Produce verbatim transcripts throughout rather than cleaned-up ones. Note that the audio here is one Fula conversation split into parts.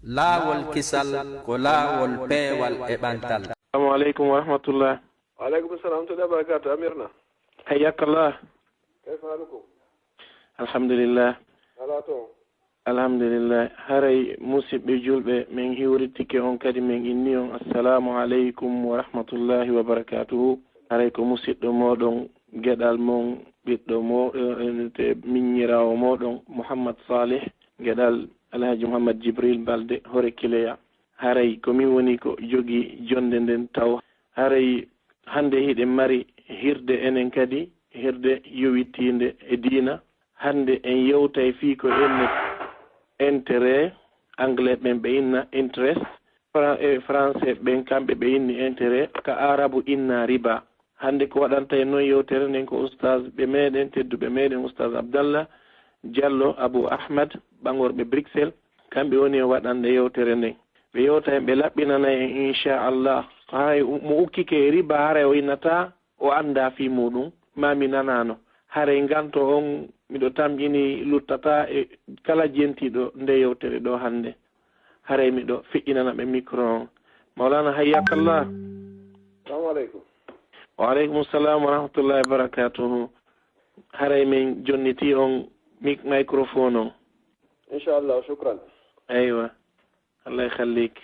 Laawol kisal ko laawol peewal e ɓantal. Assalamu aleykum wa rahmatullah. Wa aleykum salam wa rahmatullahi wa barakatuh. Amirna. Hayyakallah. Kayfa halukum? Alhamdulillah. Ala toon? Alhamdulillah. Haray musidɓe julɓe, min hiwritike on kadi min inni on assalamu aleykum wa rahmatullahi wa barakatuhu. Haray ko musidɗo mooɗon, geɗal mon, ɓiɗɗo mo-, eh, eh, te miññiraawo mooɗon, Muhammad Salih, geɗal Alhaji Muhammad Jibril Balde, hoore Kileya. Haray ko min woni ko jogii jonnde nden taw. Haray hannde hiɗen mari hirde enen kadi, hirde yowitiinde e diina. Hannde en yewtay fii ko inne intérêt, anglais ɓen ɓe inna interest, Fra-, e français ɓen kamɓe ɓe inni intérêt, ka aarabu inna riba. Hannde ko waɗanta en non yewtere nden ko ustaas ɓe meɗen, tedduɓe meɗen, ustaas Abdallah Diallo Abou Ahmad, ɓangorɓe Bruxelles, kamɓe woni e waɗande yewtere nden. Ɓe yewta en, ɓe laɓɓinana en, inchallah. Haray u-, mo ukkike e riba, haray o innata o anndaa fii muuɗum, maa mi nanaano. Haray nganto on, miɗo tamƴini, luttataa e kala jentiiɗo nde yewtere ɗo hannde. Haray miɗo feƴƴinana ɓe micro on. Mawlana, hayyakallah. Salamu aleykum. Wa aleykum salam wa rahmatullahi wa barakatuhu. Haray min jonniti on mic-, microphone on. Inchallah, shukran. Aywa. Allah yakhallik.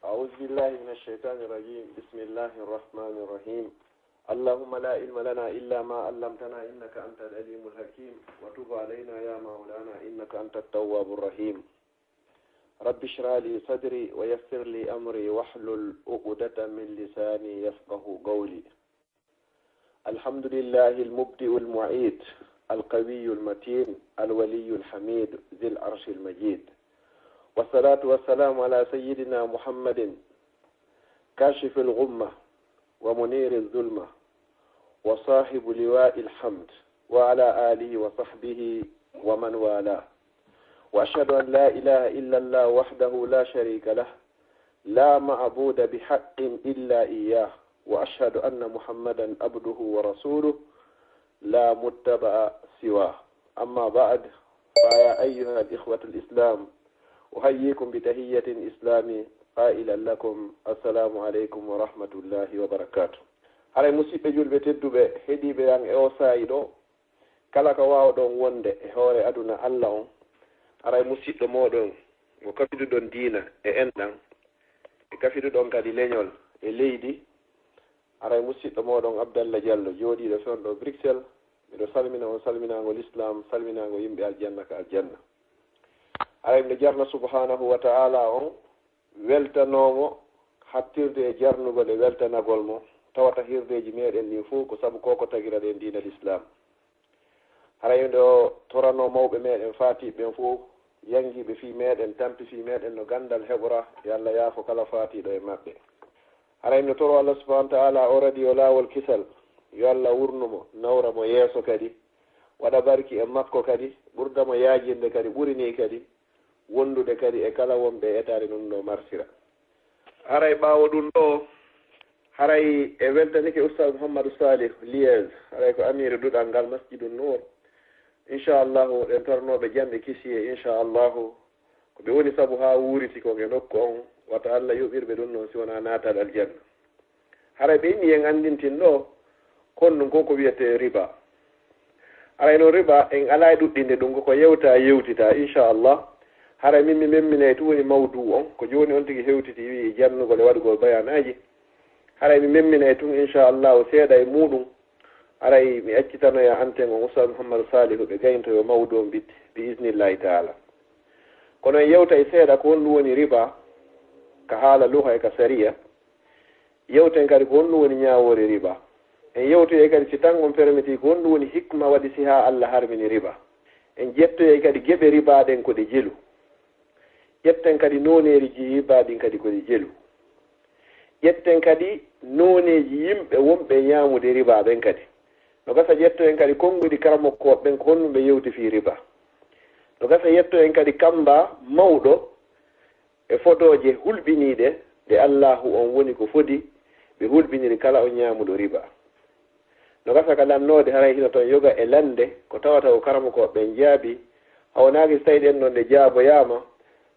أعوذ بالله من الشيطان الرجيم. بسم الله الرحمن الرحيم. اللهم لا علم لنا إلا ما علمتنا إنك أنت العليم الحكيم. وتب علينا يا مولانا إنك أنت التواب الرحيم. رب اشرح لي صدري ويسر لي أمري واحلل عقدة من لساني يفقه قولي. الحمد لله المبدئ المعيد القوي المتين الولي الحميد ذي العرش المجيد. والصلاة والسلام على سيدنا محمد كاشف الغمة ومنير الظلمة وصاحب لواء الحمد وعلى آله وصحبه ومن والاه. وأشهد أن لا إله إلا الله وحده لا شريك له، لا معبود بحق إلا إياه، وأشهد أن محمدا عبده ورسوله، لا متبع سواه. أما بعد، فيا أيها الإخوة الإسلام، أحييكم بتحية الإسلام قائلا لكم: السلام عليكم ورحمة الله وبركاته. Haray musidɓe julɓe tedduɓe, heɗiiɓe an e o saa'i ɗo, kala ko waawɗon wonde e hoore aduna Alla on, haray musiɗɗo mooɗon mo kafiduɗon diina e enɗan, e kafiduɗon kadi leñol e leydi, haray musiɗɗo mooɗon Abdallah Diallo, jooɗiiɗo fewndo Bruxelles, miɗo salmina on salminaango Lislaam, salminaango yimɓe aljanna ka aljanna. Haray miɗo jarna subhaanahu wa ta'ala on, weltanoo mo, hattirde e jarnugol e weltanagol mo, tawata hirdeeji meɗen ɗin fof ko sabu ko ko tagira ɗen diina Lislaam. Haray miɗo toranoo mawɓe meɗen faatiiɓe ɓen fof, yanngiiɓe fii meɗen, tampi fii meɗen no ganndal heɓora, yo Alla yaafo kala faatiiɗo e maɓɓe. Haray miɗo toroo Alla subhaanahu wa ta'ala o radio Laawol Kisal, yo Alla wurnu mo, nawra mo yeeso kadi, waɗa barki e makko kadi, ɓurda mo yaajinde kadi, ɓuri nii kadi, wondude kadi e kala wonɓe e etaade nun no marsira. Haray ɓaawo ɗum ɗo, haray e weltanike Ustaz Muhammadu Salih Liez, haray ko amiiru duɗal ngal Masjidun Nuur. Inchallahu, ɗen tornooɓe janɗe kisiye, inchallahu, ko ɓe woni sabu haa wuuriti kon e nokku on, wata Alla yoɓirɓe ɗum noon si wonaa naatal aljanna. Haray ɓe inni en anndintin ɗo, kon ɗum ko ko wiyetee riba. Haray noon riba, en alaa e ɗuɗɗinde ɗum, ko ko yewta yewtita, inchallah. Haray min mi memminay tun woni mawduu on, ko jooni on tigi hewtiti, wi'i jannugol e waɗugol bayaanaaji. Haray mi memminay tun, inchallahu, seeɗa e muuɗum. Haray mi accitanoya anten on Ustaz Muhammadu Salihu ɓe gayntoyo mawduu on bitti, bi isnillahi taala. Kono en yewtay seeɗa ko honɗum woni riba, ka haala luha e ka sariya. Yewten kadi ko honɗum woni ñaawoore riba. En yewtoyay kadi si tan on permiti ko honɗum woni hikma waɗi si haa Alla harmini riba. En ƴettoyay kadi geɓe riba ɗen ko ɗe jelu. Ƴetten kadi nooneeji riba ɗin kadi ko ɗe jelu. Ƴetten kadi nooneeji yimɓe wonɓe ñaamude riba ɓen kadi. No gasa ƴettoyen kadi konguɗi karamokooɓe ɓen ko honɗum ɓe yewti fii riba. No gasa ƴettoyen kadi kamba mawɗo e fodooje hulɓiniiɗe ɗe Allaahu on woni ko fodi ɓe hulɓiniri kala on ñaamuɗo riba. No gasa ka lannoode haray hino ton yoga e lande ko tawata ko karamokooɓe ɓen jaabi, hawnaaki si tawii ɗen ɗon ɗe jaaboyaama,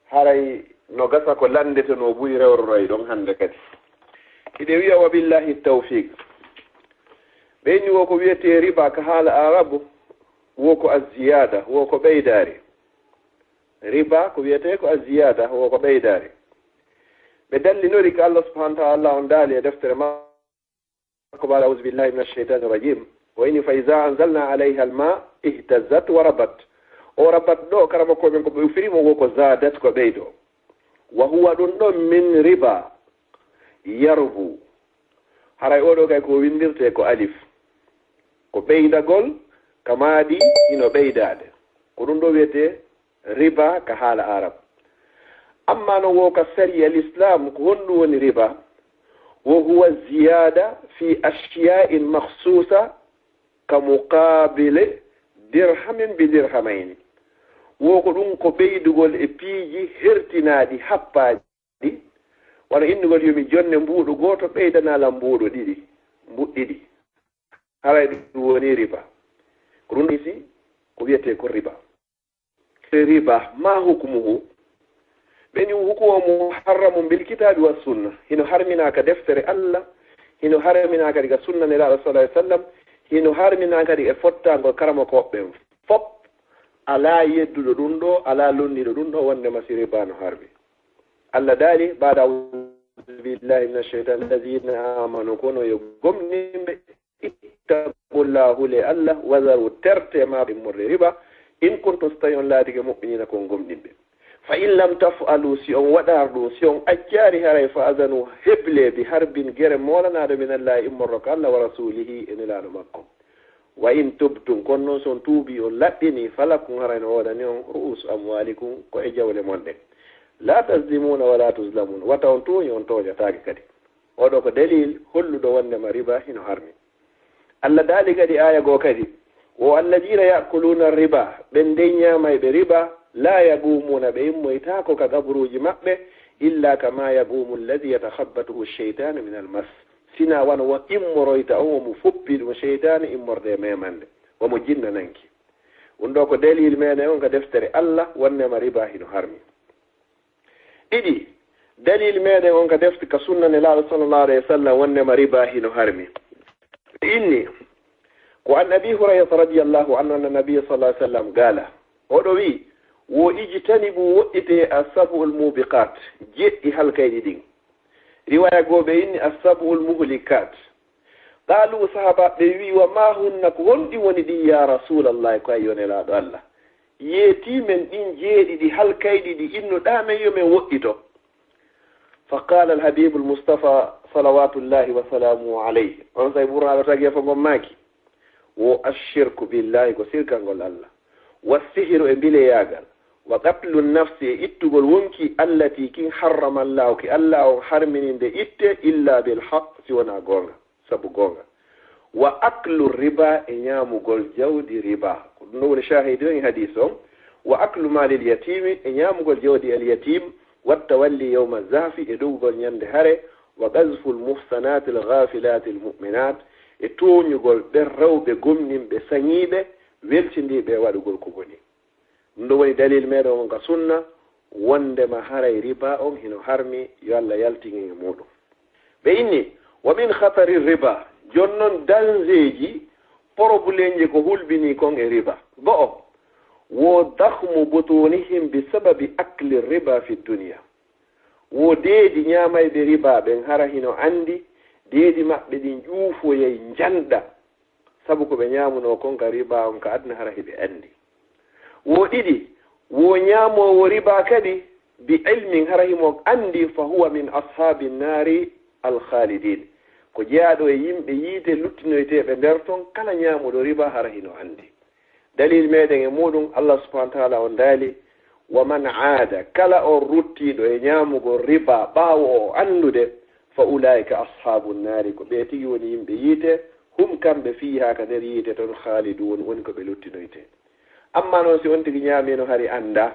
haray No gasa ko lanndetenoo buy rewroray ɗon hannde kadi. Hiɗe wiya, wa billahi tawfiq. Ɓe inni wo ko wiyetee riba ka haala Arabu, wo ko azziyaada, wo ko ɓeydaari. Riba ko wiyetee ko azziyaada, wo ko ɓeydaari. Ɓe dallinori ka Allah subhanahu wa ta'ala on daali e deftere ma ko baala, auzu billahi min asheytani rajim. O ini, fa iza anzalna alayha alma ihtazzat wa rabat. O rabat ɗo, karamokooɓe men ko ɓe ufiri mo wo ko zadat, ko ɓeydo. Wa huwa, ɗum ɗon, min riba yarbu. Haray oɗo kay ko windirte ko alif. Ko ɓeydagol ka maadi hino ɓeydaade. Ko ɗum ɗo wiyetee riba ka haala Arab. Amma non wo ka sariya Lislaam, ko honɗum woni riba? Wo huwa ziyada fi ashiya'in makhsusa ka muqabili dirhamin bi dirhamayni. Wo ko ɗum ko ɓeydugol e piiji hertinaaɗi, happaaɗi. Wano innugol yo mi jonne mbuuɗu gooto, ɓeydana lan mbuuɗu ɗiɗi, mbuuɗi ɗiɗi. Haray ɗum woni riba. Ko ɗum ɗisi ko wiyetee ko riba. Riba, ma hukmuhu? Ɓe ni hukmu o muharramun bil kitabi was sunna. Hino harminaa ka deftere Allah, hino harminaa kadi ka sunna Nelaaɗo sallallahu alaihi wasallam, hino harminaa kadi e fottangol karamokooɓe ɓen fop. Alaa yedduɗo ɗum ɗo, alaa lonniiɗo ɗum ɗo wondema si riba no harmi. Allah daali, baada auzu billahi min asheytani, allazina amanu, kono yo gomɗinɓe, ittaqullaha, hule Allah, wazaru, terte ma immorde riba, in kuntum, so tawi on laatike, mu'minina, ko on gomɗinɓe. Fa in lam taf'alu, si on waɗaar ɗum, si on accaari haray, fa azanu, heble, bi harbin, gere moolanaaɗo, min Allahi, immorɗo ko Allah, wa rasulihi, e Nelaaɗo makko. Wa in tubtum, kono noon si on tuubii, on laɓɓinii, falakum, haray no woodani on, ru'usu amwalikum, ko e jawle mon ɗen. La tazlimuna wa la tuzlamun, wata on tooñu, on tooñataake kadi. Oɗo ko dalil holluɗo wondema riba hino harmi. Allah daali kadi aaya goo kadi, wo alladina ya'kuluna riba, ɓen dey ñaamayɓe riba, la yaqumuna, ɓe immoytaako ka qaburuuji maɓɓe, illa kama yaqumu alladi yatakhabbatuhu shaytanu min almas, sina wano wo immoroyta on, wo mo foppi ɗum seytaane immorde e memande, wo mo jinna nanki. Ɗum ɗo ko dalil meɗen on ka deftere Allah, wonnema riba hino harmi. Ɗiɗi, dalil meɗen on ka defte, ka sunna Nelaaɗo sallallahu alayhi wa sallam, wonnema riba hino harmi. Inni, ko an Abi Hurayrata radiyallahu anhu, anna Nabiyya sallallahu alayhi wa sallam qala, oɗo wi, wo ijtanibu, woɗɗite, as-sab'ul mubiqat, jeɗɗi halkayɗi ɗin. Riwaya goo ɓe inni as-sab'ul muhlikat. Qaalu, sahaabaaɓe ɓe wi, wa ma hunna, ko honɗi woni ɗin, ya Rasuulallahi, ko ay yo Nelaaɗo Allah? Yeetii men ɗin jeeɗiɗi halkayɗi ɗi innuɗaa men yo men woɗɗito. Fa qaala al-Habiibul Mustafaa, salawaatullahi wa salaamuhu alayhi, onsay Ɓurnaaɗo tageefo ngon maaki, wo ashirku billahi, ko sirkangol Allah, wa sihiru, e mbileyaagal, wa qatlu nafsi, e ittugol wonki, allati, kin, harrama Allahu, ki Allah on harmini nde itte, illa bil haq, si wonaa goonga, sabu goonga, wa aklu riba, e ñaamugol jawdi riba. Ko ɗum ɗo woni shahidi on e hadis on. Wa aklu maalil yatimi, e ñaamugol jawdi al yatim, wa tawalli yawma zahfi, e dogugol ñande hare, wa qazful muhsanatil ghafilatil mu'minat, e tooñugol ɓen rewɓe gomɗinɓe sañiiɓe, weltindiiɓe e waɗugol ko boni. Ɗum ɗo woni dalil meɗen on ka sunna, wondema haray riba on hino harmi, yo Allah yaltin en e muɗum. Ɓe inni, wa min khatari riba, jon non danseeji, porobulenji ko hulɓinii kon e riba. Go'o, wo dakhmu butunihim bi sababi akli riba fi dunya. Wo deedi ñaamayɓe riba ɓen hara hino anndi, deedi maɓɓe ɗin ƴuufoyay, njanɗa, sabu ko ɓe ñaamunoo kon ka riba on ka aduna, hara hiɓe anndi. Wo ɗiɗi, wo ñaamoowo riba kadi, bi ilmin, hara himo anndi, fa huwa min ashaabi nnaari al-khaalidin, ko jeyaaɗo e yimɓe yiite luttinoyteeɓe nder ton, kala ñaamuɗo riba hara hino anndi. Dalil meɗen e muɗum, Allah subhanahu wa ta'ala on daali, wa man aada, kala on ruttiiɗo e ñaamugol riba ɓaawo o anndude, fa ulaa'ika ashaabu nnaari, ko ɓe tigi woni yimɓe yiite, hum, kamɓe, fiihaa, ka nder yiite ton, khaaliduun, woni ko ɓe luttinoytee. Amma non si on tigi ñaamiino hari anndaa,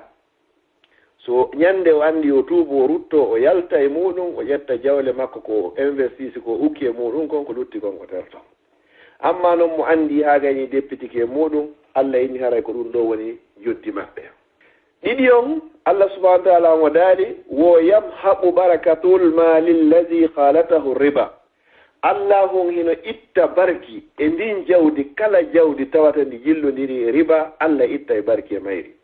so ñande o anndi o tuubu, o rutto, o yalta e muɗum, o ƴetta jawle makko ko o investii, si ko o ukki e muɗum kon, ko lutti kon ko terto. Amma non mo anndi haa gayni deppitike e muɗum, Allah inni haray ko ɗum ɗo woni joddi maɓɓe. Ɗiɗi on, Allah subhanahu wa ta'ala on o daali, "Wo yamhaqu barakatul mali allazi khalatahu riba." Allah on hino itta barki e ndin jawdi, kala jawdi tawata ndi jillondiri e riba, Allah itta e barki e mayri.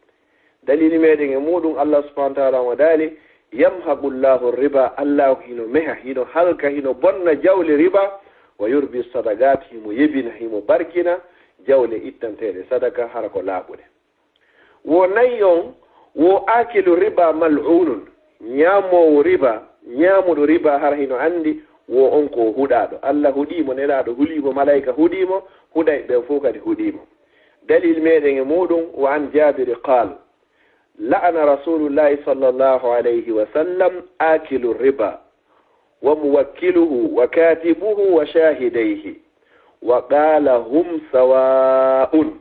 Dalili meɗen e muɗum, Allah subhanahu wa ta'ala on o daali, "Yamhaqu Allahu riba," Allah hino meha, hino halka, hino bonna jawle riba, "wa yurbi sadaqat," himo yebina, himo barkina jawle ittanteɗe sadaka hara ko laaɓuɗe. Wo nayi on, wo akilu riba mal'unun, ñaamoowo riba, ñaamuɗo riba hara hino anndi, wo on ko huɗaaɗo. Allah huɗii mo, Nelaaɗo hulii mo, malaa'ika huɗii mo, huɗayɓe ɓen fow kadi huɗii mo. Dalil meɗen e muɗum, wa an Jabiri qal, la'ana Rasulullahi sallallahu alayhi wa sallam akilu riba, wa muwakkiluhu, wa katibuhu, wa shahidayhi, wa qala hum sawa'un.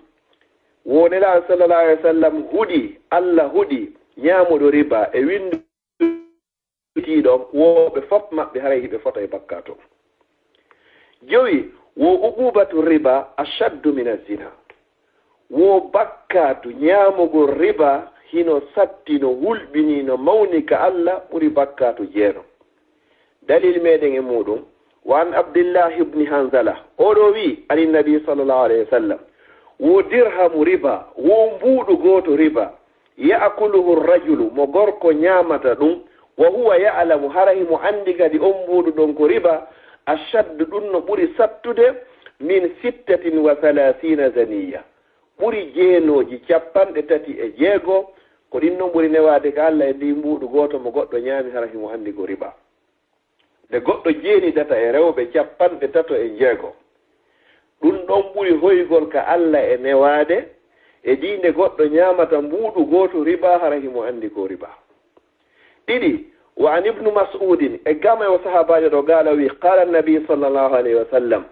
Wo Nelaaɗo sallallahu alayhi wa sallam huɗi, Allah huɗi ñaamuɗo riba e winnditiiɗo on, wo ɓe fof maɓɓe haray hiɓe fota e bakkaatu. Jowi, wo uqubatu riba ashaddu min azina. Wo bakkaatu ñaamugol riba hino satti, no hulɓinii, no mawni ka Allah ɓuri bakkaatu jeeno. Dalil meɗen e muɗum, wa an Abdillahi ibni Hanzala, oɗo wi, ani Nabi sallallahu alayhi wa sallam, wo dirhamu riba, wo mbuuɗu gooto riba, ya'kuluhu rajulu, mo gorko ñaamata ɗum, wa huwa ya'lamu, hara himo anndi kadi on mbuuɗu ɗon ko riba, ashaddu, ɗum no ɓuri sattude, min sittatin wa thalathina zaniya, ɓuri jeenooji capanɗe tati e jeego, ko ɗin non ɓuri newaade ka Allah e ndi mbuuɗu gooto mo goɗɗo ñaami hara himo anndi ko riba. Nde goɗɗo jeenidata e rewɓe capanɗe tato e jeego, ɗum ɗon ɓuri hoygol ka Allah e newaade e ndi nde goɗɗo ñaamata mbuuɗu gooto riba hara himo anndi ko riba. Ɗiɗi, wa an ibnu Mas'udin, e gama e o sahaabaajo ɗo, qaala wi, qaala Nabi sallallahu alayhi wa sallam,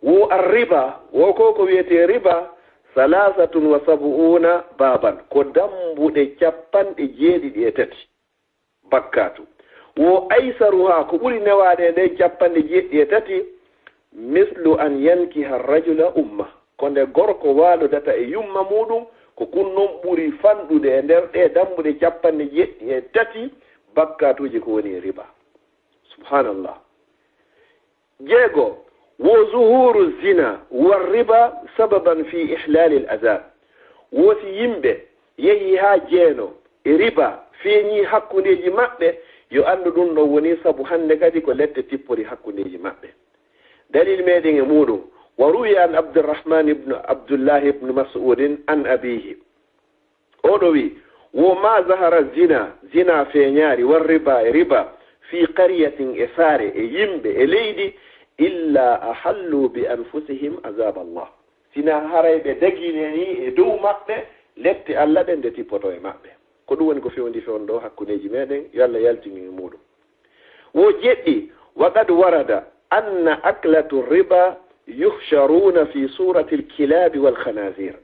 wo arriba, wo ko ko wiyetee riba, salasatun wa sab'una baban, ko dambuɗe capanɗe jeeɗiɗi e tati. Bakkaatu. Wo aysaruha, ko ɓuri newaade e ɗen capanɗe jeeɗiɗi e tati, mislu an yankiha rajula umma, ko nde gorko waalodata e yumma muɗum, ko kun non ɓuri fanɗude e nder ɗe dambuɗe capanɗe jeeɗiɗi e tati bakkaatuuji ko woni e riba. Subhanallah. Jeego, wo zuhuru zina wa riba sababan fi ihlali al azab. Wo si yimɓe yehi haa jeeno e riba feeñi hakkundeeji maɓɓe, yo anndu ɗum ɗon woni sabu hannde kadi ko lette tippori hakkundeeji maɓɓe. Dalil meɗen e muɗum, wa ruwiya an Abdurrahman ibn Abdullah ibn Mas'udin an abihi. Oɗo wi, wo ma zahara zina, zina feeñaari, war riba e riba, fi qaryatin e saare, e yimɓe, e leydi, illa ahallu bi anfusihim azab Allah. Sina haray ɓe daginani e dow maɓɓe lette Allah ɗen nde tippoto e maɓɓe. Ko ɗum woni ko fewndi fewndo hakkundeeji meɗen, yo Allah yaltinu e muɗum. Wo jeɗɗi, wa qad warada anna aklatu riba yuhsharuna fi surati alkilabi walkhanazir.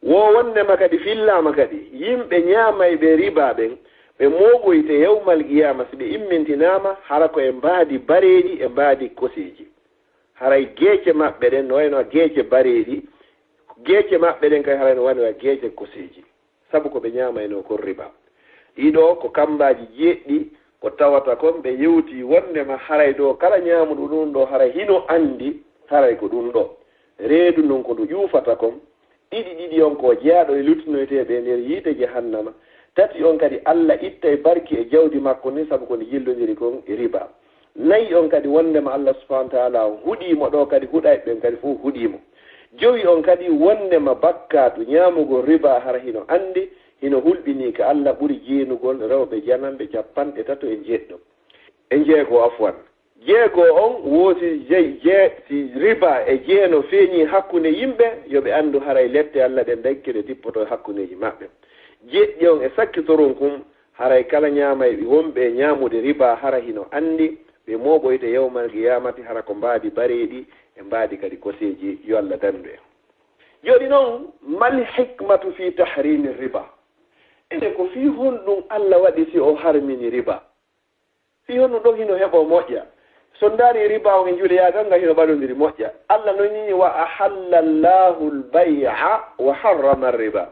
Wo wonnema kadi fillaama kadi, yimɓe ñaamayɓe riba ɓen, ɓe mooɓoyte yawmal qiyama si ɓe immintinaama, hara ko e mbaadi bareeɗi e mbaadi koseeji. Haray geece maɓɓe ɗen no wayno geece bareeɗi, geece maɓɓe ɗen kay haray no wayno geece koseeji. Sabu ko ɓe ñaamaynoo kon riba. Ɗiɗo ko kammbaaji jeeɗɗi, ko tawata kon ɓe yewti wonnema haray ɗo kala ñaamuɗo ɗum ɗo haray hino anndi haray ko ɗum ɗo. Reedu ndun ko ndu ƴuufata kon. Ɗiɗi ɗiɗi on ko jeyaaɗo e luttinoyteeɓe e nder yiite jahannama. Tati on kadi Allah ittay barki e jawdi makko ndin sabu ko ndi jillondiri kon e riba. Nayi on kadi wonndema Allah subhanahu wa ta'ala on huɗii mo ɗo kadi huɗayɓe ɓen kadi fof huɗii mo. Jowi on kadi wonndema bakkaatu ñaamugol riba hara hino anndi, hino hulɓinii ka Allah ɓuri jeenugol rewɓe jananɓe cappanɗe tato e jeeɗɗo. E jeego, afwan. Jeego on wo si jey-, je-, si riba e jeeno feeñii hakkunde yimɓe, yo ɓe anndu haray lette Allah ɗen dañke ɗe tippoto e hakkundeeji maɓɓe. Jeeɗiɗi on e sakkitorun kun, haray kala ñaamayɓe wonɓe e ñaamude riba hara hino anndi, ɓe mooɓoyte yawmal qiyaamati hara ko mbaadi bareeɗi e mbaadi kadi koseeji, yo Allah dandu en. Jooni non, mal hikmatu fi tahrimi riba? Ene ko fii honɗum Allah waɗi si o harmini riba? Fii honɗum ɗon hino heɓoo moƴƴa? So ndaari riba on e njuleyaagal ngal hino ɓadondiri moƴƴa. Allah non ñiñi, "Wa ahalla Allahu al-bay'a wa harrama ar-riba."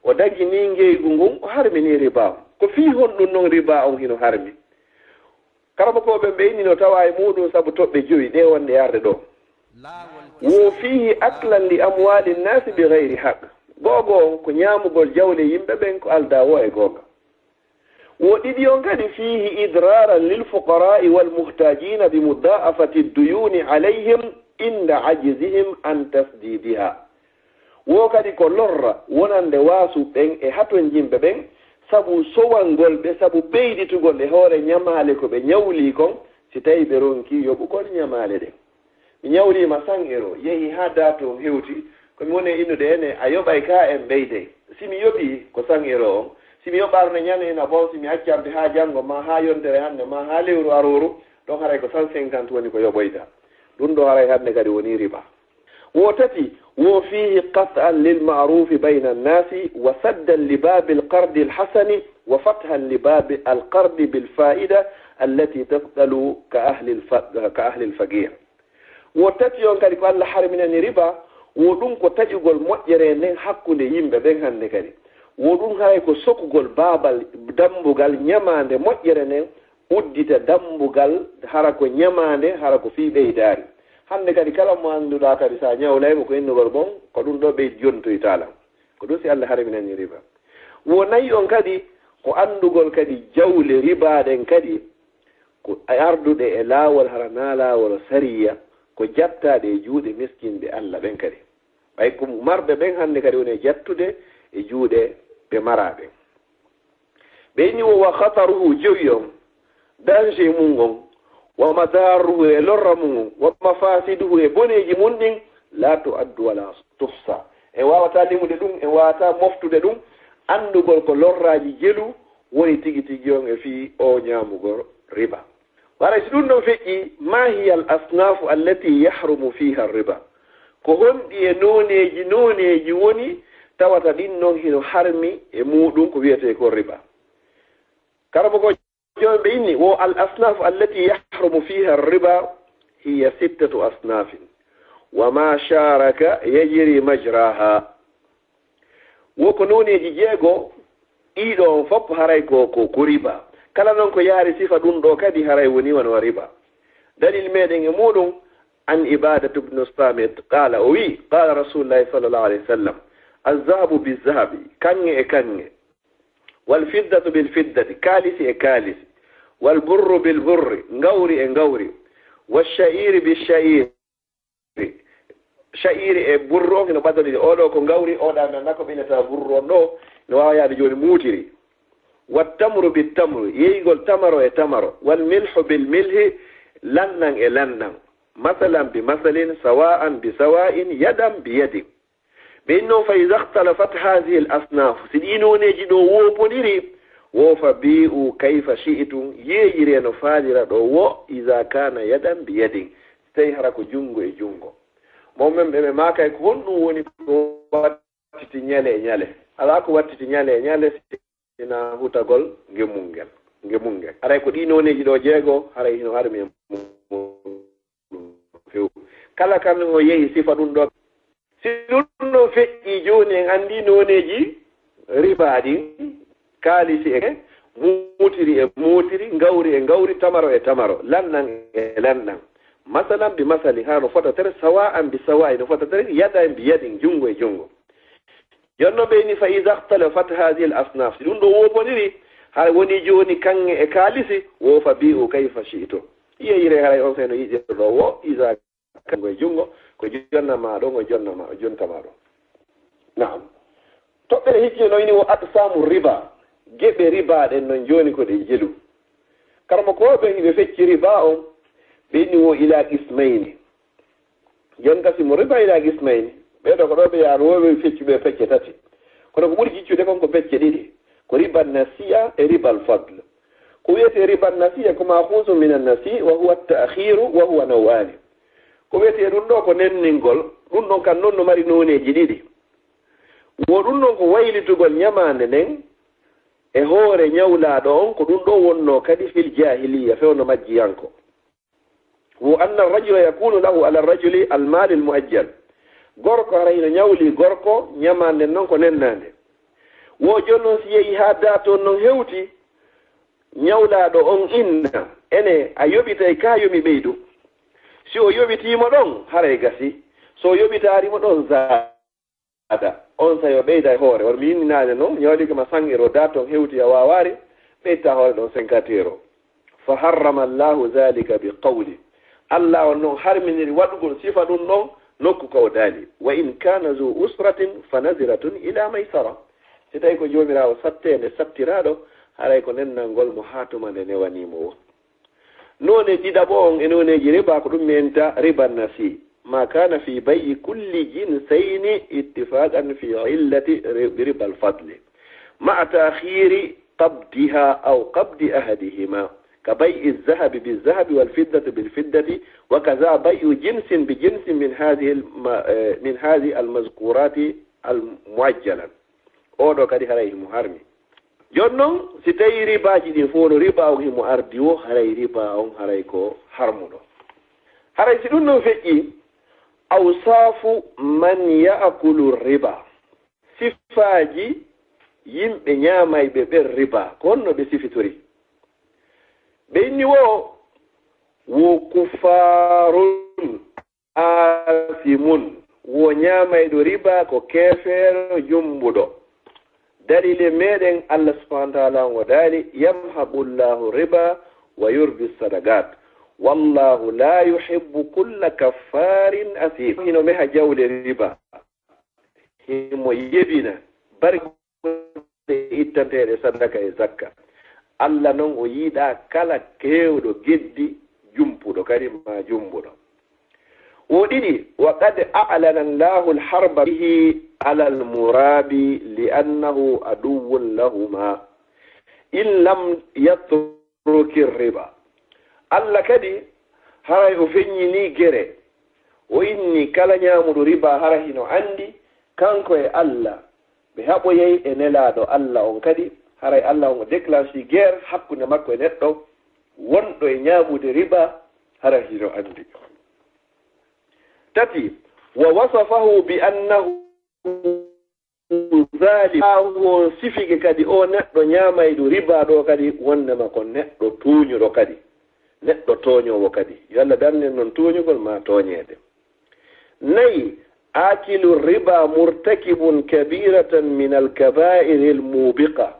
O dagini ngeygu ngun, o harmini riba on. Ko fii honɗun non riba on hino harmi? Karamokooɓe ɓen ɓe inni no tawa e muuɗun sabu toɓɓe jowi ɗe wonɗe e arde ɗoo. Wo fiihi aklan li amwali nnasi bi gayri haq. Go'o go'o on ko ñaamugol jawle yimɓe ɓen ko aldaa woo e goonga. Wo ɗiɗi on kadi fiihi idraran lil fuqara'i wal muhtajina bi mudha'afati dduyuni alayhim inda ajzihim an tasdidiha. Wo kadi ko lorra wonande waasuɓe ɓen e hatonjinɓe ɓen sabu sowangol ɓe, sabu ɓeyditugol e hoore ñamaale ko ɓe ñawlii kon, si tawii ɓe ronkii yoɓugol ñamaale ɗen. Mi ñawliima cent euros, yehi haa date on hewti, ko mi woni e innude ene, a yoɓay ka en ɓeyday. Si mi yoɓii ko cent euros on, si mi yoɓaano ne ñande ina bon, si mi accan ɓe haa janngo maa haa yontere hannde maa haa lewru arooru, ɗon haray ko cent cinquante woni ko yoɓoyta. Ɗun ɗoo haray hannde kadi wonii riba. Wo tati, wo fiihi qat'an lil ma'rufi bayna nnasi wa saddan li babil qardil hasani wa fathan li babi al qardi bil fa'ida allati tafdalu ka ahlil fa-, ka ahlil faqir. Wo tati on kadi ko Alla harminani riba, wo ɗun ko taƴugol moƴƴere nden hakkunde yimɓe ɓen hannde kadi. Wo ɗun haray ko sokugol baabal, dambugal ñamaande moƴƴere nden, uddita dambugal hara ko ñamaande, hara ko fii ɓeydaari. Hannde kadi kala mo annduɗaa kadi si a ñawlaymo ko innugol bon, ko ɗun ɗoo ɓeydi jontoytaa lan. Ko ɗun si Alla harminani riba. Wo nayi on kadi ko anndugol kadi jawle riba ɗen kadi ko arduɗe e laawol hara naa laawol sariya, ko jattaaɗe e juuɗe miskinɓe Alla ɓen kadi. Ɓay ko marɓe ɓen hannde kadi woni e jattude e juuɗe ɓe maraa ɓen. Ɓe inni wo wa khataruhu jowi on, danger mun on, wa madarruhu e lorra mun on, wa mafasiduhu e boneeji mun ɗin, la tu'addu wala tuhsa. En waawataa limude ɗun, en waawataa moftude ɗun, anndugol ko lorraaji jelu woni tigi tigi on e fii o ñaamugol riba. Haray si ɗun ɗon feƴƴii, ma hiya al asnafu allati yahrumu fiha riba? Ko honɗi e nooneeji, nooneeji woni tawata ɗin non hino harmi e muuɗun ko wi'etee ko riba? Karamoko jooni ɓe inni, wo al asnafu allati yahrumu fiha riba hiya sittatu asnafin. Wa ma sharaka yajri majraha. Wo ko nooneeji jeego, ɗii ɗoo on fof haray ko, ko, ko riba. Kala non ko yaari sifa ɗun ɗoo kadi haray woni wano riba. Dalil meɗen e muuɗun, an Ibadatu bnu Samit, qala, o wi'i, qala Rasulullahi sallallahu alayhi wa sallam, azzahabu bizzahabi, kaŋŋe e kaŋŋe, wal fiddatu bil fiddati, kaalisi e kaalisi, wal burru bil burri, ngawri e ngawri, wal sha'iri bil sha'iri, sha'iri e burru on hino ɓadoriri. Oo ɗoo ko ngawri, oo ɗoo mi anndaa ko ɓe innata burru on ɗoo, no waawa yaade jooni muutiri. Wat tamru bit tamru, yeygol tamaro e tamaro. Wal milhu bil milhi, lanɗan e lanɗan. Masalan bi masalin, sawa'an bi sawa'in, yadan bi yadin. Ɓe inni non, fa iza ikhtalafat hadhihi al asnaf, si ɗii nooneeji ɗoo woopondiri, wo fa bi'u kayfa shi'tum, yeeyiree no faaliraɗon woo, iza kana yadan bi yadin, si tawii hara ko junngo e junngo. Mo men ɓe ɓe maakay ko honɗun woni ko wattiti ñale e ñale? Alaa ko wattiti ñale e ñale, si hinaa hutagol ngemungel, ngemungel. Haray ko ɗii nooneeji ɗoo jeego, haray hino harmi e mum few. Kala kan o yehi sifa ɗun ɗoo. Si ɗun ɗoo feƴƴii jooni, en anndii nooneeji riba ɗin, kaalisi e muutiri e muutiri, ngawri e ngawri, tamaro e tamaro, lanɗan e lanɗan. Masalan bi masali, haa no fota tere, sawa'an bi sawa'i, no fota tere, yadan bi yadin, junngo e junngo. Jooni non ɓe inni, fa iza ikhtalafat hadhihi al asnaf, si ɗun ɗoo woopondiri, hay woni jooni kaŋŋe e kaalisi, wo fa bi'u kayfa shi'tum. Yeeyiree haray on sey no yiɗirɗon woo, iza kaŋŋe e junngo, ko jonna maa ɗon, o jonna maa, o jonta maa ɗon. Naam. Toɓɓere hikki no inni wo aqsamu riba, geɓe riba ɗen non jooni ko ɗe jelu. Karamokooɓe hiɓe fecci riba on, ɓe inni wo ila qismayni. Yantasimu riba ila qismayni. Ɓee ɗoo ko ɗoo ɓe yaano, wo ɓe fecci ɓe pecce tati. Kono ko ɓuri jiccude kon ko pecce ɗiɗi. Ko riba nasi'a e riba al-fadl. Ko wi'etee riba nasi'a ko ma'khuzun min an-nasi' wa huwa at-ta'khiru wa huwa naw'ani. Ko wi'etee ɗun ɗoo ko nenningol, ɗun ɗon kan non no mari nooneeji ɗiɗi. Wo ɗun ɗon ko waylitugol ñamaande nden e hoore ñawlaaɗo on, ko ɗun ɗoo wonnoo kadi fil jahiliyya, fewndo majjiyanko. Wo anna rajula yakunu lahu ala rajuli almalil muajjal. Gorko hara hino ñawli gorko, ñamaande non ko nennaande. Wo jooni noon si yehi haa daatoon noon hewti, ñawlaaɗo on inna, ene a yoɓitay kaa yo mi ɓeydu? Si o yoɓitiima ɗon, haray gasi. So o yoɓitaari mo ɗon, zaada. Onsay o ɓeyda e hoore. Wano mi inni naane non, ñawliike ma cent euros, daatoon hewti a waawaari, ɓeyta hoore ɗon cinquante euros. Fa harrama Allahu zalika bi qawli. Allah on non harminiri waɗugol sifa ɗum ɗon nokku ka o daali. Wa in kana zu usratin fa naziratun ila maysara. Si tawi ko joomiraawo satteende sattiraaɗo, haray ko nennangol mo haa tuma nde newanii mo woo. Noone ɗiɗaɓo on e nooneeji riba ko ɗum mi enta riba nasi. Ma kana fi bay'i kulli jinsayni ittifaqan fi illati ri-, riba al-fadli. Ma'a ta'khiri qabdiha aw qabdi ahadihima. Ka bay'i zahabi bi zahabi wal fiddati bil fiddati wa kaza bay'u jinsin bi jinsin min hadhihi al ma-, eh, min hadhihi al mazkurati al muajjalan. Oo ɗoo kadi haray himo harmi. Jooni non, si tawii ribaaji ɗin fof no riba on himo ardi woo, haray riba on haray ko harmuɗo. Haray si ɗum ɗon feƴƴii, awsaafu man ya'kulu riba, sifaaji yimɓe ñaamayɓe ɓen riba, ko honno ɓe sifitori? Ɓe inni woo, wo kuffaarun aasimun, wo ñaamayɗo riba ko keefeero jumbuɗo. Dalile meɗen, Allah subhanahu wa ta'ala ngo daali, yamhaqu Allahu riba wa yurbi sadaqat. Wallahu la yuhibbu kulla kaffarin asim. Hino meha jawle riba. Himo yebina barke ittanteeɗe sadaka e zakka. Allah non o yiɗaa kala keewɗo geddi jumpuɗo, kadi ma jumbuɗo. Wo ɗiɗi, wa qad a'lana Allahu al-harba bihi ala al-murabi li annahu aduwwun lahuma in lam yatruki riba. Allah kadi haray o feññinii gere, o inni kala ñaamuɗo riba hara hino anndi kanko e Allah ɓe haɓoyay e Nelaaɗo Allah on kadi, haray Allah on o déclenchii guerre hakkunde makko e neɗɗo wonɗo e ñaamude riba hara hino anndi. Tati, wa wasafahu bi annahu zalim. Ɓaawo on sifike kadi o neɗɗo ñaamayɗo riba ɗo kadi wondema ko neɗɗo tooñuɗo kadi, neɗɗo tooñoowo kadi. Yo Allah darnin non tooñugol maa tooñeede. Nayi, akilu riba murtakibun kabiratan min alkabairi almubiqa.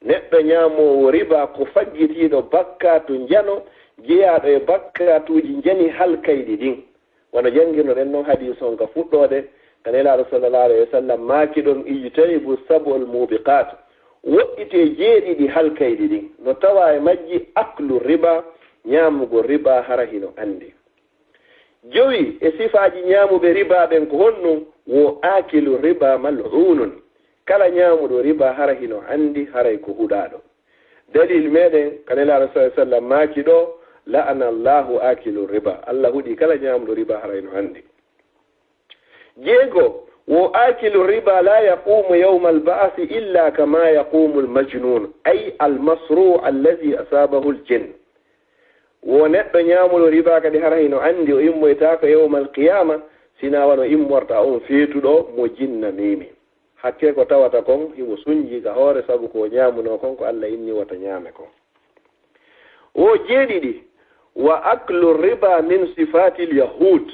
Neɗɗo ñaamoowo riba ko faggitiiɗo bakkaatu njano jeyaaɗo e bakkaatuuji njani halkayɗi ɗin. Wano janngirnoɗen non hadiis on ka fuɗɗoode, ka Nelaaɗo sallallahu alayhi wa sallam maaki ɗon, ijtanibu sab'al mubiqat, woɗɗitee jeeɗiɗi halkayɗi ɗin, no tawaa e majji aklu riba, ñaamugol riba hara hino anndi. Jowi e sifaaji ñaamuɓe riba ɓen ko honɗum? Wo akilu riba mal'unun, kala ñaamuɗo riba hara hino anndi haray ko huɗaaɗo. Dalil meɗen, ka Nelaaɗo sallallahu alayhi wa sallam maaki ɗo, la'ana Allahu akilu riba. Allah huɗi kala ñaamuɗo riba hara hino anndi. Jeego, wo akilu riba la yaqumu yawma al-ba'si illa kama yaqumu al-majnun, ay al-masru' alladhi asabahu al-jinn. Wo neɗɗo ñaamuɗo riba kadi hara hino anndi o immoytaako yawmal qiyama, sina wano immorta on feetuɗo mo jinna memi. Hakkee ko tawata kon himo sunji ka hoore sabu ko o ñaamunoo kon ko Allah inni wota ñaame kon. Wo jeeɗiɗi, wa aklu riba min sifatil yahud.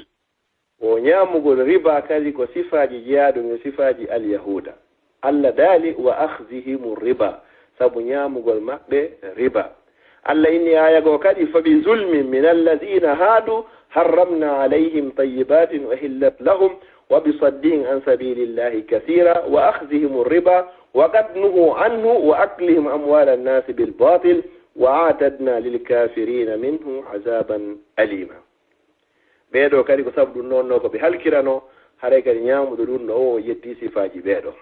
Wo ñaamugol riba kadi ko sifaaji jeyaaɗum e sifaaji alyahuuda. Allah daali, wa akhzihimu riba, sabu ñaamugol maɓɓe riba. Allah inni aaya goo kadi, fa bi zulmin min alladhina hadu harramna alayhim tayyibatin uhillat lahum wa bi saddihim an sabilillahi kathira wa akhzihimu riba wa qad nuhu anhu wa aklihim amwala annasi bil batil wa a'tadna lil kafirina minhum azaban alima. Ɓee ɗoo kadi ko sabu ɗum noon no ko ɓe halkiranoo, haray kadi ñaamuɗo ɗum no o yeddii sifaaji ɓee ɗoo.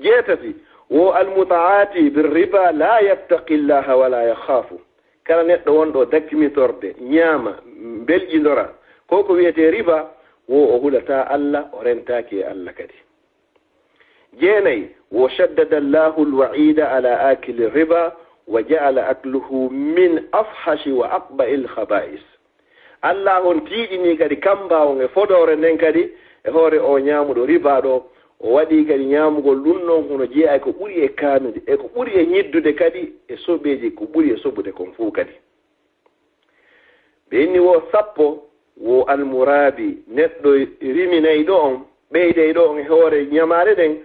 Jeetati, wo almutaati birriba la yattaqi llaha wala yakhafu. Kala neɗɗo wonɗo dakkimitorde, ñaama, mbelƴindora, ko ko wiyetee riba, wo o hulataa Allah, o rentaaki e Allah kadi. Jeenayi, wo shaddada Allahu al-wa'ida ala akili riba wa ja'ala akluhu min afhashi wa aqba'i al-khaba'is. Allah on tiiɗini kadi kamba on e fodoore nden kadi e hoore o ñaamuɗo riba ɗo, O waɗi kadi ñaamugol ɗum ɗon hono jeyaa ko ɓuri e kaanude, e ko ɓuri e ñiddude kadi e soɓeeji, ko ɓuri e soɓude kon fof kadi. Ɓe inni wo sappo, wo almuraabi, neɗɗo riminayɗo on, ɓeydayɗo on e hoore ñamaale ɗen,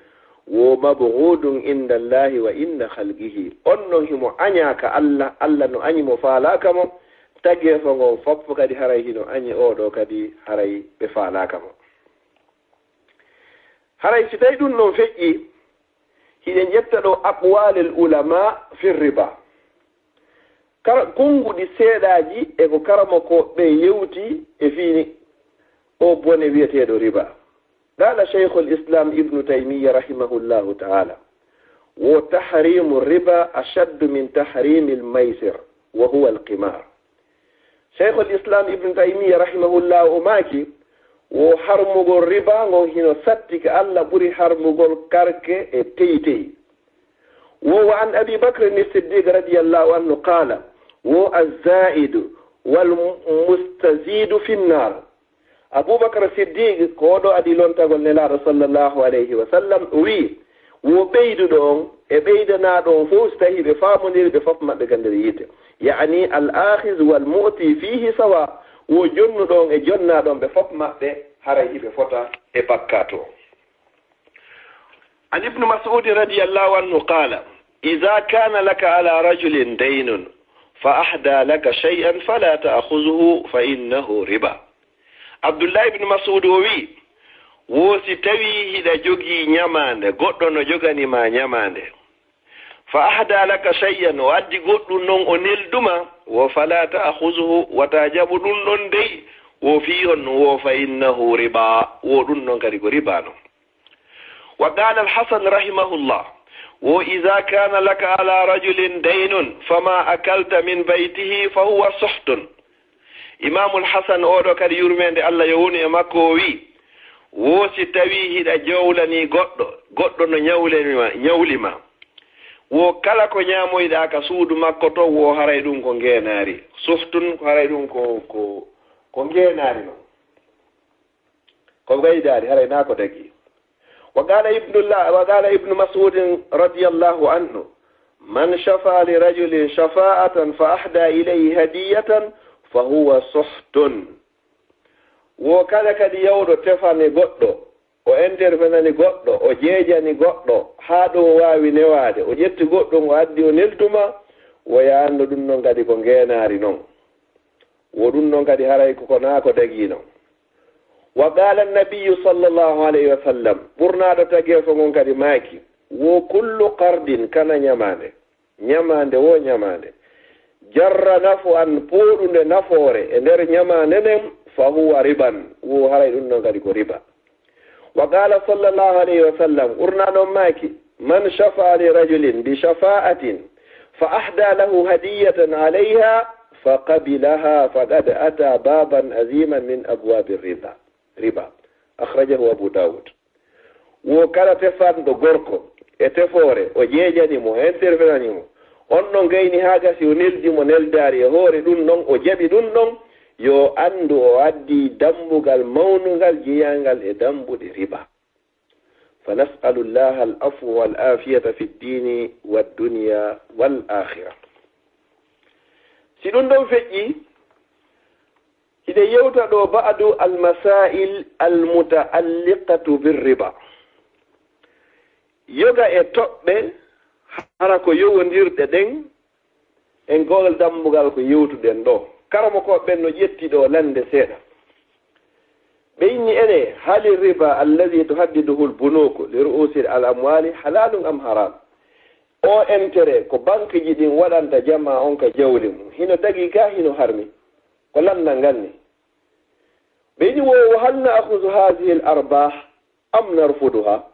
wo mabghudun inda Allahi wa inda khalqihi. On ɗon himo añaa ka Allah, Allah no añi mo faalaaka mo, tageefo ngon fof kadi haray hino añi oo ɗoo kadi haray ɓe faalaaka mo. Haray si tawi ɗum ɗon feƴƴi, hiɗen ƴetta ɗo aqwalil ulama fi riba. Kara-, konnguɗi seeɗaaji e ko karamokooɓe yewti e fii o bone wi'eteeɗo riba. Qala Shaykhul Islam Ibnu Taymiyya rahimahullahu ta'ala, wo tahrimu riba ashaddu min tahrimil maysir, wa huwa al-qimar. Shaykhul Islam Ibnu Taymiyya rahimahullah o maaki, wo harmugol riba ngon hino satti ka Allah ɓuri harmugol karke e teytey. Wo wa an Abi Bakr ni Siddiq radiyallahu anhu qala, wo azzaidu wal mustazidu fi nnar. Abubakar Siddiq, ko o ɗo adii lontagol Nelaaɗo sallallahu alayhi wa sallam, o wi'i, wo ɓeyduɗo on e ɓeydanaaɗo on fof, si tawii ɓe faamondiri, ɓe fof maɓɓe ka nder yiite. Ya'ni al-akhiz wal mu'ti fihi sawa, wo jonnuɗo on e jonnaaɗo on, ɓe fof maɓɓe haray hiɓe fota e bakkaatu on. عن ابن مسعود رضي الله عنه قال: إذا كان لك على رجل دين فأهدى لك شيئا فلا تأخذه فإنه ربا. Abdullahi ibn Mas'ud o wi'i, wo si tawii hiɗa jogii ñamaande, goɗɗo no jogani ma ñamaande. Fa ahda laka shay'an, o addi goɗɗum non o nelduma, wo fala ta'khuzuhu, wata jaɓu ɗum ɗon dey, wo fii honno, wo fa innahu riba, wo ɗum non kadi ko riba non. Wa qala al-Hasan rahimahullah, wo idha kana laka ala rajulin daynun fama akalta min baytihi fa huwa suhtun. Imaamul Hasan, oo ɗoo kadi yurmeende Allah yo wonu e makko, o wi'i, wo si tawii hiɗa jowlanii goɗɗo, goɗɗo no ñawlani ma, ñawli ma, wo kala ko ñaamoyɗaa ka suudu makko ton, wo haray ɗum ko ngeenaari. Suhtun, ko haray ɗum ko, ko, ko ngeenaari non. Ko gaydaari, haray naa ko dagii. Wa qala Ibnullah, wa qala Ibnu Mas'udin radiyallahu anhu, man shafa'a li rajulin shafa'atan fa ahda ilayhi hadiyatan fa huwa suhtun. Wo kala kadi yawɗo tefani goɗɗo, o intervenani goɗɗo, o jeejani goɗɗo, haa ɗum o waawi newaade, o ƴetti goɗɗum, o addi, o nelduma, wo yaanno ɗum non kadi ko ngeenaari non. Wo ɗum non kadi haray ko, ko naa ko dagii non. Wa qala an-nabiyyu sallallahu alayhi wa sallam, ɓurnaaɗo tageefo ngon kadi maaki, wo kullu qardin, kana ñamaande, ñamaande wo ñamaande, jarra naf'an, pooɗunde nafoore e nder ñamaande nden, fa huwa riban, wo haray ɗum non kadi ko riba. Wa qala sallallahu alayhi wa sallam, ɓurnaaɗo maaki, man shafa'a li rajulin bi shafa'atin fa ahda lahu hadiyatan alayha fa qabilaha faqad ata baban aziman min abwabi riba, riba. Akhrajahu Abu Dawud. Wo kala tefanɗo gorko e tefoore, o jeejani mo, o intervenani mo, on ɗon gayni haa gasi, o neldi mo neldaari e hoore ɗum ɗon, o jaɓi ɗum ɗon, yo anndu o addi dambugal mawnungal jeyangal e dambuɗe riba. Fa nas'alu Allaha al-afwa wal afiyata fi ddini wad dunya wal akhirah. Si ɗum ɗon feƴƴi, hiɗen yewta ɗo ba'du al-masail al-muta'alliqatu bir riba. Yoga e toɓɓe, hara ko yowondirɗe ɗen, e ngol dambugal ko yewtuɗen ɗo. Karamokooɓe ɓen no ƴetti ɗo lande seeɗa. Ɓe inni ene, hali riba alladhi tuhaddiduhu al-bunuku li ru'usi al-amwali halalun am haram? O intérêt ko bankeji ɗin waɗanta jamaa on ka jawle mum, hino dagii ka hino harmi? Ko landal ngal ni. Ɓe inni wo, wa hal na'khudhu hadhihi al-arbah am narfuduha?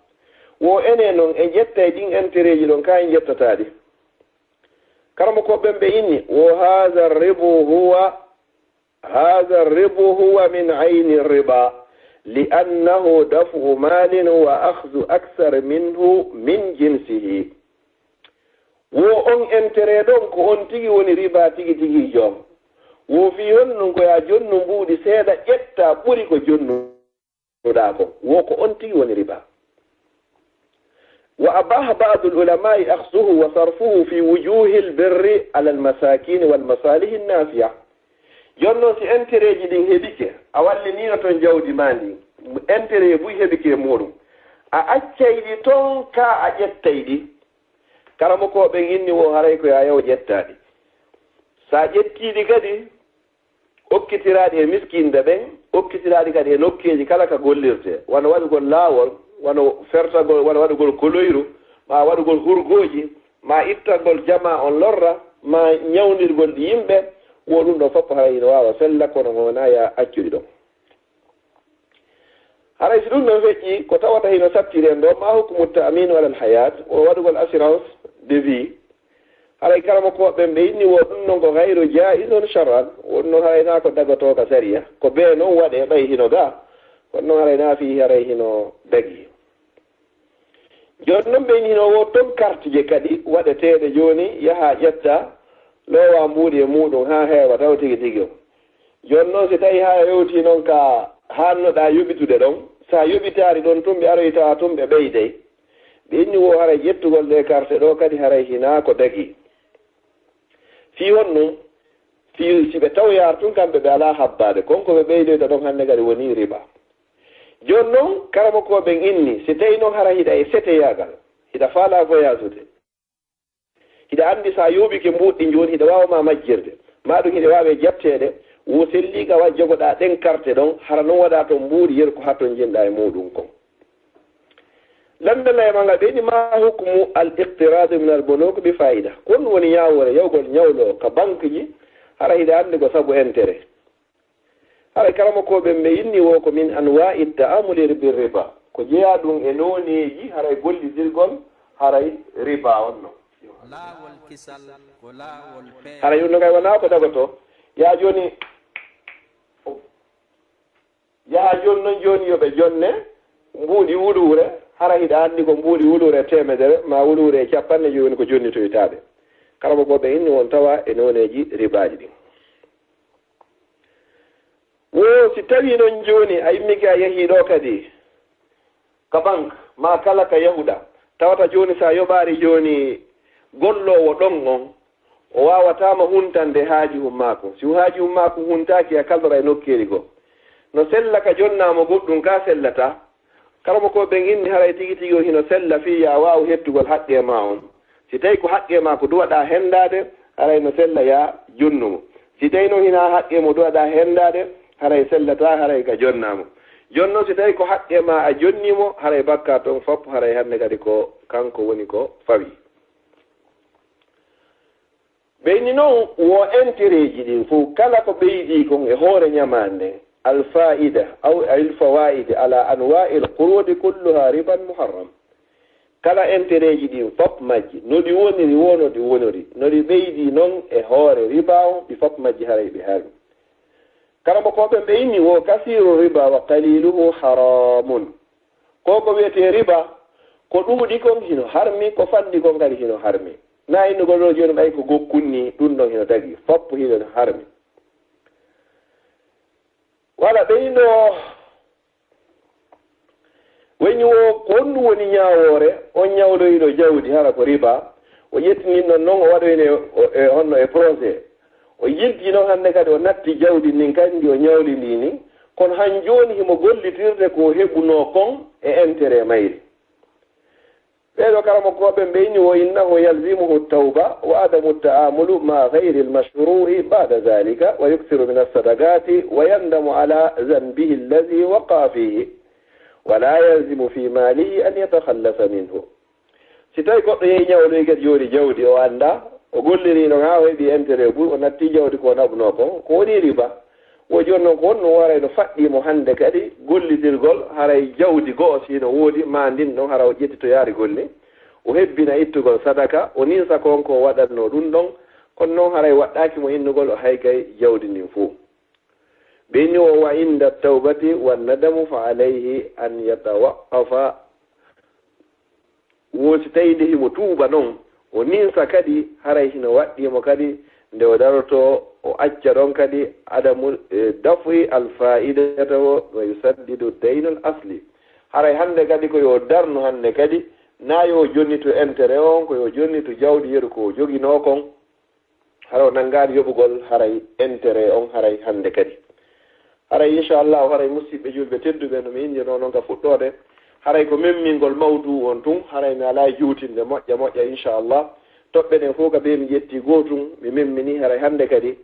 Wo ene non en ƴettay ɗin intérêt ji ɗon, ka en ƴettataa ɗi? Karamokooɓe ɓen ɓe inni, wo hadha ar-ribu huwa, hadha ar-ribu huwa min ayni ar-riba, li annahu daf'u malin wa akhdhu akthar minhu min jinsihi. Wo on intérêt ɗon, ko on tigi woni riba tigi tigi jom. Wo fii honno ɗum? Ko yaa jonnu mbuuɗi seeɗa, ƴetta ɓuri ko jonnuɗaa kon. Wo ko on tigi woni riba. وأباح بعض العلماء أخذه وصرفه في وجوه البر على المساكين والمصالح النافعة. Jooni noon, si intérêt ji ɗin heɓike, a walliniino toon jawdi maa ndin, intérêt buy heɓike e muuɗum, a accay ɗi toon, kaa a ƴettay ɗi? Karamokooɓe ɓen inni wo haray ko yo a yahu ƴettaa ɗi. Si a ƴettii ɗi kadi, okkitiraa ɗi e miskinɓe ɓen, okkitiraa ɗi kadi e nokkeeji kala ka gollirtee, wano waɗugol laawol, wano fertagol, wano waɗugol koloyru, maa waɗugol hurgooji, maa ittagol jamaa on lorra, maa ñawndirgol ɗi yimɓe, wo ɗum ɗon fof haray hino waawa sella, kono wonaa yo a accu ɗi ɗon. Haray si ɗum ɗon feƴƴii, ko tawata hino sattiri en ɗoo, ما حكم التأمين على الحياة, wo waɗugol assurance de vie. Haray karamokooɓe ɓen ɓe inni wo ɗum non ko غير جائز شرعا, wo ɗum non haray naa ko dagotoo ka sariya. Ko bee non waɗee ɓay hino gaa, kono non haray naa fii haray hino dagii. Jooni non ɓe inni hino wo ton kartije kadi waɗeteeɗe jooni, yahaa ƴettaa, loowaa mbuuɗi e muuɗum haa heewa taw tigi tigi on. Jooni non si tawii haa yewtii non ka haannoɗaa yoɓitude ɗon, si a yoɓitaali ɗon tun ɓe aroyi tawa tun ɓe ɓeyday. Ɓe inni wo haray ƴettugol ɗee karte ɗoo kadi haray hinaa ko dagii. Fii honɗum? Fii si ɓe tawoyaari tun kamɓe ɓe alaa habbaade, kon ko ɓe ɓeydoyta ɗon hannde kadi wonii riba. Jooni non karamokooɓe ɓen inni, si tawii non hara hiɗa e seteyaagal, hiɗa faalaa voyage ude, hiɗa anndi si a yooɓike mbuuɗi ɗin jooni hiɗa waawa ma majjirde, maa ɗum hiɗa waawi jaɓteede, wo selliiga wa jogoɗaa ɗen karte ɗon, hara non waɗaa ton mbuuɗi yeru ko haa ton njiɗɗaa e muuɗum kon. Lanndana e ma nga ɓe inni, ما حكم الاقتراض من البنوك بفائدة؟ Ko honɗum woni ñaawoore yahugol ñawloo ka banque ji, hara hiɗa anndi ko sabu intérêt? Haray karamokooɓe ɓen ɓe inni wo ko من أنواع التعامل بالربا, ko jeyaa ɗum e nooneeji haray gollidirgol haray riba on non. Laawol kisal ko laawol peeje. Haray ɗum no kay wonaa ko dagotoo. Yaa jooni, yaha jooni non jooni yo ɓe jonne mbuuɗi wuluure, hara hiɗa anndi ko mbuuɗi wuluure teemedere maa wuluure e cappanɗe jowi woni ko jonnitoytaaɓe. Karamokooɓe inni won tawa e nooneeji ribaaji ɗin. Wo si tawii non jooni a immike a yahii ɗoo kadi ka banque, maa kala ka yahuɗaa, tawata jooni si a yoɓaali jooni golloowo ɗon on, o waawataa ma huntande haaju mum makko. Si haaju mum makko huntaaki, a kaldoraa e nokkeeli goo. No sella ka jonnaa mo goɗɗum kaa sellataa? Karamokooɓe ɓen inni haray tigi tigi on hino sella fii yo a waawu hettugol haqqee maa on. Si tawii ko haqqee maa ko duwaɗaa henndaade, haray no sella yo a jonnu mo. Si tawii non hinaa haqqee mo duwaɗaa henndaade, haray sellataa, haray ka jonnaa mo. Jooni non si tawii ko haqqee maa a jonnii mo, haray bakkaat on fof, haray hannde kadi ko kanko woni ko fawii. Ɓe inni non wo intérêt ji ɗin fof, kala ko ɓeydii kon e hoore ñamaande nden, الفائدة أو الفوائد على أنواع القروض كلها ربا محرم. Kala intérêt ji ɗin fof majji, no ɗi woniri wo no ɗi wonori, no ɗi ɓeydii non e hoore riba on, ɗi fof majji haray ɓe harmi. Karamokooɓe ɓe inni وكثير الربا وقليله حرام. Ko ko wi'etee riba, ko ɗuuɗi kon hino harmi, ko fanɗi kon kadi hino harmi. Na innugol ɗoo jooni ɓay ko gokkun nii, ɗum ɗon hino dagii, foppu hino harmi. Wala ɓe innoo, weñi wo ko honɗum woni ñaawoore, on ñawloyiɗo jawdi, hara ko riba, o ƴetti ndin ɗon non, o waɗoyno e, o, e honno e projet. O yiltii non hannde kadi o natti jawdi ndin kadi ndi o ñawlindii ni, kono han jooni himo gollitirde ko o heɓunoo kon e intérêt mayri. Ɓee ɗoo karamokooɓe ɓen ɓe inni وإنه يلزمه التوبة وعدم التعامل مع غير المشروع بعد ذلك ويكثر من الصدقات ويندم على ذنبه الذي وقع فيه ولا يلزم في ماله أن يتخلص منه. Si tawii goɗɗo yehi ñawloyi kadi jooni jawdi, o anndaa, o golliri ɗon haa o heɓi intérêt buy, o natti jawdi ko o naɓunoo kon, ko woni riba. Wo jooni non ko honɗum warayno faɗɗii mo hannde kadi gollitirgol, haray jawdi go'o si hino woodi, maa ndin ɗon hara o ƴetti to yaari golli, o hebbina ittugol sadaka, o ninsa kon ko o waɗatnoo ɗum ɗon, kono non haray waɗɗaaki mo innugol o haygay jawdi ndin fow. Ɓe inni o وعند التوبة والندم فعليه أن يتوقف. Wo si tawii nde himo tuuba non, o ninsa kadi, haray hino waɗɗii mo kadi, nde o darotoo, o acca ɗon kadi, عدم، eh، دفع الفائدة ويسدد الدين الأصلي. Haray hannde kadi ko yo o darnu hannde kadi, Naa yo o jonnitu intérêt on, ko yo o jonnitu jawdi yeru ko o joginoo kon. Hara o nanngaali yoɓugol haray intérêt on haray hannde kadi. Haray inchallahu, haray musiɓɓe julɓe tedduɓe, no mi inndirnoo non ka fuɗɗoode, haray ko memmingol mawduu on tun, haray mi alaa e juutinde moƴƴa moƴƴa inchallah. Toɓɓe ɗen fof ka bee mi ƴetti gootun, mi memmini, haray hannde kadi,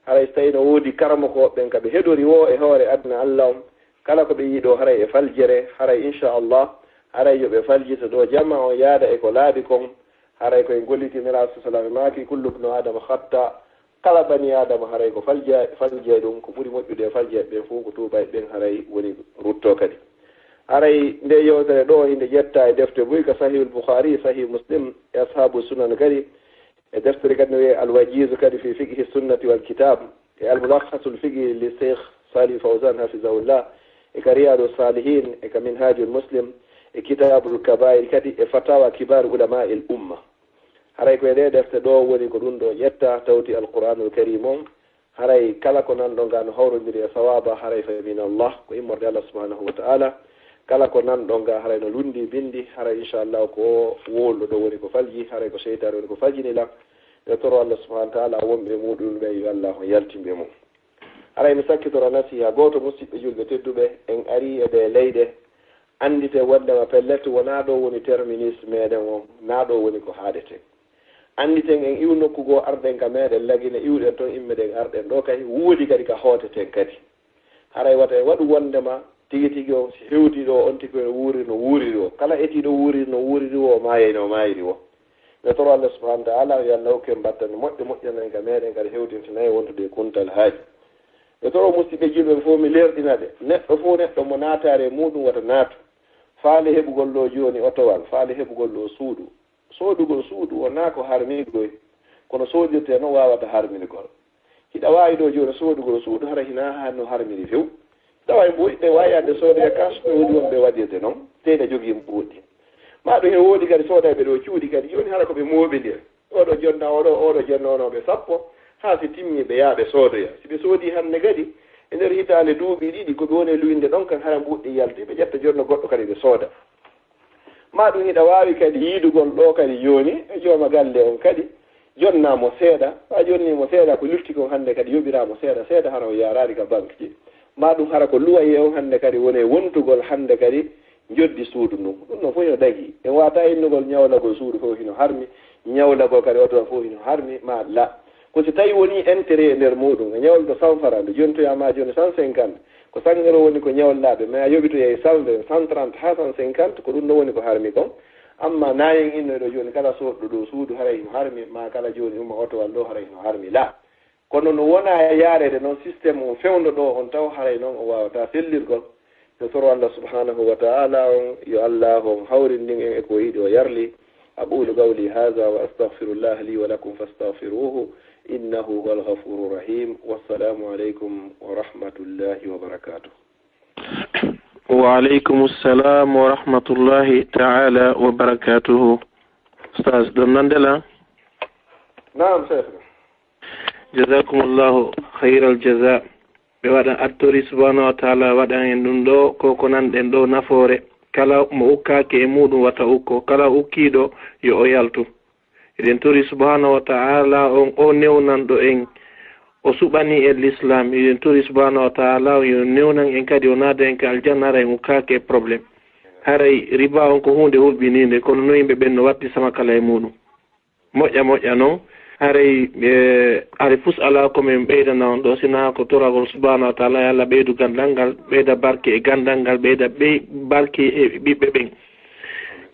haray so tawii no woodi karamokooɓe ɓen ka ɓe heɗori woo e hoore aduna Alla on, kala ko ɓe yiɗoo haray e faljere, haray inchallah, haray yo ɓe faljito ɗoo jama on yaada e ko laaɓi kon, haray ko en golliti. Nelaaɗo sallallahu alayhi wa sallam maaki, "Kullu ibnu Adama khatta." Kala bani Adama haray ko falja-, faljay ɗum, ko ɓuri moƴƴude e faljay ɓen fof ko tuubay ɓen haray woni ruttoo kadi. Haray nde yewtere ɗoo hinde ƴetta e defte buy ka Sahihul Bukhari, Sahih Muslim, e Ashabu Sunan kadi, e deftere kadi no wi'ee Al Wajiz kadi fi Fiqhi Sunnati wal Kitab, e Al Mulakhasul Fiqhi li Sheikh Salih Fawzan hafizahullah, e ka Riyadu Salihin, e ka Minhajul Muslim, e Kitabul Kabair kadi, e Fatawa Kibar Ulama il Umma. Haray ko e ɗee defte ɗoo woni ko ɗum ɗoo ƴetta tawti Alqur'anul Karim on. Haray kala ko nanɗon ga no hawrondiri e sawaaba, haray fa min Allah, ko immorde Allah subhanahu wa ta'ala. Kala ko nanɗon ga haray no lundi bindi, haray inchallah ko wowluɗo ɗoo woni ko falji, haray ko seytaane woni ko faljini lan. Yo toro Allah subhanahu wa ta'ala wonɓe e muɗum ɓe, yo Allah on yaltin ɓe mum. Haray mi sakkitora nasiha gooto, musiɓɓe julɓe tedduɓe, en ari e ɗee leyɗe. Annditen wonndema pellet wonaa ɗoo woni terminus meɗen on, naa ɗoo woni ko haaɗeten. Annditen en iw nokku goo arɗen ka meɗen Lagine, iwɗen ton immeɗen arɗen ɗoo kay, woodi kadi ka hooteten kadi. Haray wata en waɗu wonndema tigi tigi on si hewtii ɗoo, on tigi ko ene wuuri no wuuriri woo. Kala etiiɗo wuuriri no wuuriri woo, o maayay no maayiri woo. Mi toro Allah subhanahu wa ta'ala, yo Allah hokku en battane moƴƴe, moƴƴana en ka meɗen, kadi hewtintina en wondude e kuntal haaji. Mi toro musiɓɓe julɓe fof, mi leerɗina ɓe. Neɗɗo fof, neɗɗo mo naataare muɗum wata naatu. Faale heɓugol ɗoo jooni otowal, faale heɓugol ɗoo suudu. Soodugol suudu wonaa ko harmigoy, kono soodirtee noon waawata harminigol. Hiɗa waawi ɗoo jooni soodugol suudu, hara hinaa haa no harmiri few. Hiɗa waawi mbuuɗi, ɗe waawi yaade soodoya kas, no woodi wonɓe waɗirde noon, tee hiɗa jogii mbuuɗi. Maa ɗum hino woodi kadi soodayɓe ɗoo cuuɗi kadi, jooni hara ko ɓe mooɓindira. Oɗo jonna oɗo, oɗo jonna onooɓe sappo, haa si timmii ɓe yaha ɓe soodoya. Si ɓe soodii hannde kadi, e nder hitaande duuɓi ɗiɗi, ko ɓe woni e luwinde ɗon kan, hara mbuuɗi ɗin yaltii, ɓe ƴetta jonna goɗɗo kadi ɓe sooda. Maa ɗum hiɗa waawi kadi yiidugol ɗoo kadi jooni e jooma galle on kadi, jonnaa mo seeɗa, so a jonnii mo seeɗa, ko lutti kon hannde kadi yoɓiraa mo seeɗa seeɗa, hara o yaaraali ka banque ji. Maa ɗum hara ko luwayee on hannde kadi woni e wontugol hannde kadi njoddi suudu ndun. Ɗum ɗon fof hino dagii. En waawataa innugol ñawlagol suudu fof hino harmi, ñawlagol kadi oto fof hino harmi, maa la. Ko si tawii wonii intérêt e nder muuɗum, e ñawluɗo cent francs, nde jontoyaa maa jooni cent cinquante, ko sanngere woni ko ñawlaaɓe, mais a yoɓitoyay salde cent trente haa cent cinquante, ko ɗum ɗon woni ko harmi kon. Amma naa en innoyɗo jooni kala soodɗo ɗoo suudu haray hino harmi, maa kala jooni umma otowal ɗoo haray hino harmi, la. Kono no wona e yaareede noon, système on fewndo ɗoo on taw, haray noon o waawataa sellirgol. Yo toro Allah subhanahu wa ta'ala on, yo Allah on hawrindin en e ko o yiɗi o yarli. أقول قولي هذا وأستغفر الله لي ولكم فاستغفروه إنه هو الغفور الرحيم. والسلام عليكم ورحمة الله وبركاته. Wa aleykum salam wa rahmatullahi ta'ala wa barakatuhu. Ustaz, ɗon nande la? Naam, Cheikh. Jazakumullahu khairal jaza. Ɓe waɗa attori subhanahu wa ta'ala waɗan en ɗum ɗo, ko ko nanɗen ɗo nafoore. Kala mo ukkaaki e muɗum wata ukko, kala ukkiiɗo yo o yaltu. Eɗen tori subhanahu wa ta'ala on o newnanɗo en, o suɓani en l'islam. Eɗen tori subhanahu wa ta'ala on yo newnan en kadi, o naada en ka aljanna, hara en ukkaaki e problème. Haray riba on ko huunde hulɓiniinde, kono no yimɓe ɓen no watti sama kala e muɗum. Moƴƴa, moƴƴa non. Haray, e, haray fus alaa ko min ɓeydana on ɗo, sinaa ko toragol subhanahu wa ta'ala, yo Allah ɓeydu gandal ngal, ɓeyda barke e gandal ngal, ɓeyda ɓey-, barke e ɓiɓɓe ɓen.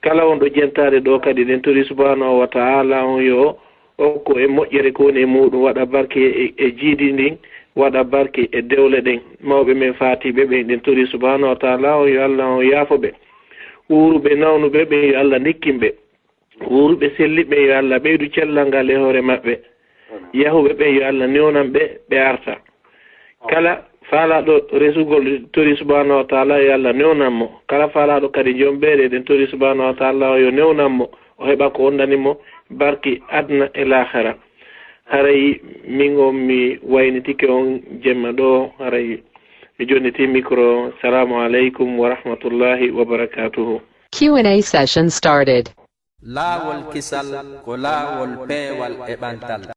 Kala on ɗo jentaade ɗo kadi, eɗen tori subhanahu wa ta'ala on yo okku en moƴƴere ko woni e muɗum, waɗa barke e, e jiidi ndin, waɗa barke e dewle ɗen. Mawɓe men faatiiɓe ɓen, eɗen tori subhanahu wa ta'ala on yo Allah on yaafo ɓe. Wuuruɓe nawnuɓe ɓen yo Allah nikkin ɓe. Wuuruɓe selliɓe ɓen, yo Allah ɓeydu cellal ngal e hoore maɓɓe. Yahuɓe ɓen, yo Allah newnan ɓe, ɓe arta. Kala faalaaɗo resugol tori subhanahu wa ta'ala, yo Allah newnan mo. Kala faalaaɗo kadi jombeere, eɗen tori subhanahu wa ta'ala, yo newnan mo, o heɓa ko wondani mo barki aduna e laakhira. Haray min on mi waynitike on jemma ɗo, haray mi jonniti micro. Salamu aleykum wa rahmatullahi wa barakatuhu. Q and A session started. Laawol kisal ko laawol peewal e ɓantal.